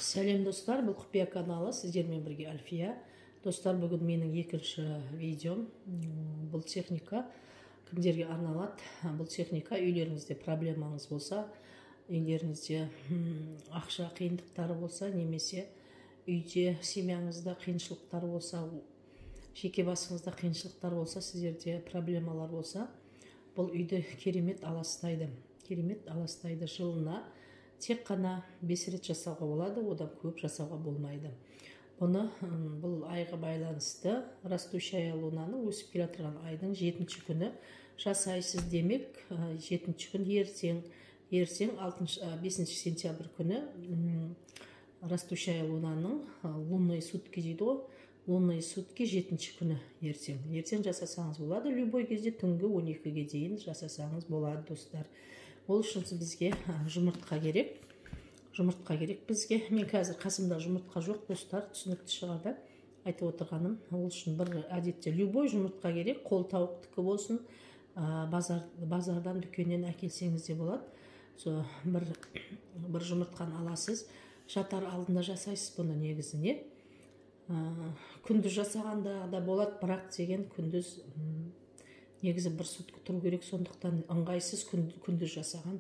Сәлем, достар! Бұл Құпия каналы, сіздермен бірге Альфия. Достар, бүгін менің екінші видеом. Бұл техника кімдерге арналады? Бұл техника үйлеріңізде проблемаңыз болса, үйлеріңізде ақша қиындықтары болса, немесе үйде, семьяңызда қиыншылықтар болса, жеке басыңызда қиыншылықтар болса, сіздерде проблемалар болса, бұл үйді керемет аластайды, керемет аластайды. Жылына тек қана 5 рет жасауға болады, одан көп жасауға болмайды. Бұны бұл айға байланысты, растущая лунаның, өсіп келе жатырған айдың жетінші күні жасайсыз. Демек, жетінші күн ертең, ертең алтыншы, 5 сентябрь күні растущая лунаның, лунные сутки дейді ғой, лунные сутки, жетінші күні ертең. Ертең жасасаңыз болады, любой кезде түнгі 12-ге дейін жасасаңыз болады, достар. Ол үшін бізге жұмыртқа керек, жұмыртқа керек бізге. Мен қазір қасымда жұмыртқа жоқ, достар, түсінікті шығар да айтып отырғаным. Ол үшін бір әдетте любой жұмыртқа керек, қол тауықтікі болсын, базардан, дүкеннен әкелсеңіз де болады. Сол бір жұмыртқаны аласыз, жатар алдында жасайсыз бұны. Негізіне күндіз жасағанда да болады, бірақ деген күндіз негізі бір сутка тұру керек, сондықтан ыңғайсыз күндіз жасаған.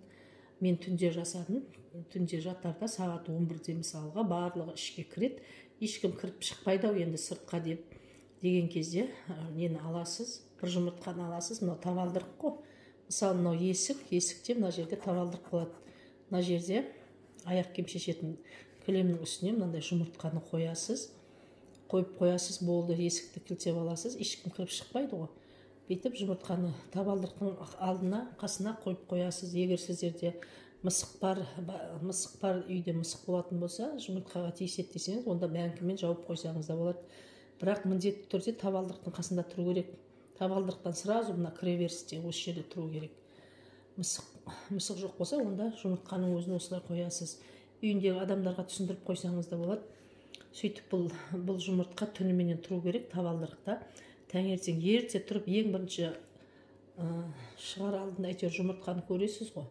Мен түнде жасадым. Түнде жатарда сағат 11-де, мысалға, барлығы ішке кіреді, ешкім кіріп шықпайды ау енді сыртқа деп деген кезде нені аласыз? Бір жұмыртқаны аласыз. Мынау табалдырық қой, мысалы, мынау есік, есікте мына жерде табалдырық болады. Мына жерде аяқ киім шешетін кілемнің үстіне мынандай жұмыртқаны қоясыз, қойып қоясыз, болды. Есікті кілттеп аласыз, ешкім кіріп шықпайды ғой. Бүйтіп жұмыртқаны табалдырықтың алдына, қасына қойып қоясыз. Егер сіздерде мысық бар, мысық бар, үйде мысық болатын болса, жұмыртқаға тиіседі десеңіз, онда бәңкімен жауып қойсаңыз да болады. Бірақ міндетті түрде табалдырықтың қасында тұру керек. Табалдырықтан сразу мына кіреберісте, осы жерде тұру керек. Мысық жоқ болса, онда жұмыртқаның өзін осылай қоясыз. Үйіндегі адамдарға түсіндіріп қойсаңыз да болады. Сөйтіп бұл жұмыртқа түніменен тұру керек табалдырықта. Таңертең ерте тұрып, ең бірінші шығар алдында әйтеуір жұмыртқаны көресіз ғой,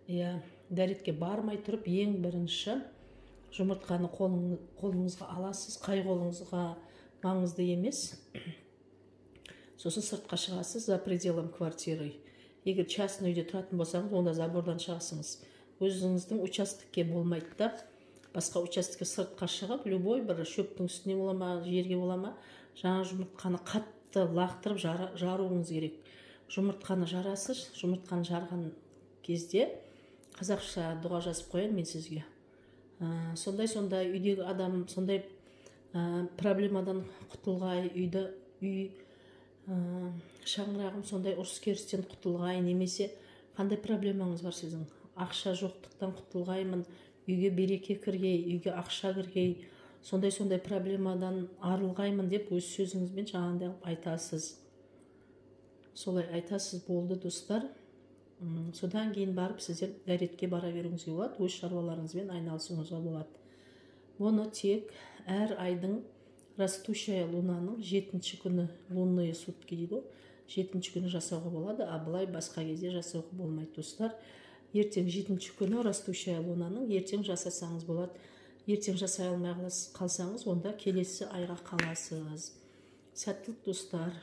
иә. Дәретке бармай тұрып, ең бірінші жұмыртқаны қолыңызға аласыз, қай қолыңызға маңызды емес. Сосын сыртқа шығасыз, за пределом квартиры. Егер частный үйде тұратын болсаңыз, онда забордан шығасыңыз, өзіңіздің участокке болмайды да, басқа участокке, сыртқа шығып, любой бір шөптің үстіне бола ма, жерге бола ма, жаңа жұмыртқаны қатты лақтырып жаруыңыз керек. Жұмыртқаны жарасыз. Жұмыртқаны жарған кезде қазақша дұға жазып қояйын мен сізге. Сондай сондай үйдегі адам сондай проблемадан құтылғай, үйді, үй, шаңырағым сондай ұрыс керістен құтылғай, немесе қандай проблемаңыз бар сіздің, ақша жоқтықтан құтылғаймын, үйге береке кіргей, үйге ақша кіргей, сондай сондай проблемадан арылғаймын деп өз сөзіңізбен жаңағындай қылып айтасыз. Солай айтасыз, болды, достар. Содан кейін барып сіздер дәретке бара беруіңізге болады, өз шаруаларыңызбен айналысуыңызға болады. Бұны тек әр айдың растущая лунаның жетінші күні, лунные сутки дейді ғой, жетінші күні жасауға болады, а былай басқа кезде жасауға болмайды, достар. Ертең жетінші күні растущая лунаның, ертең жасасаңыз болады. Ертең жасай алмай қалсаңыз, онда келесі айға қаласыз. Сәттілік, достар!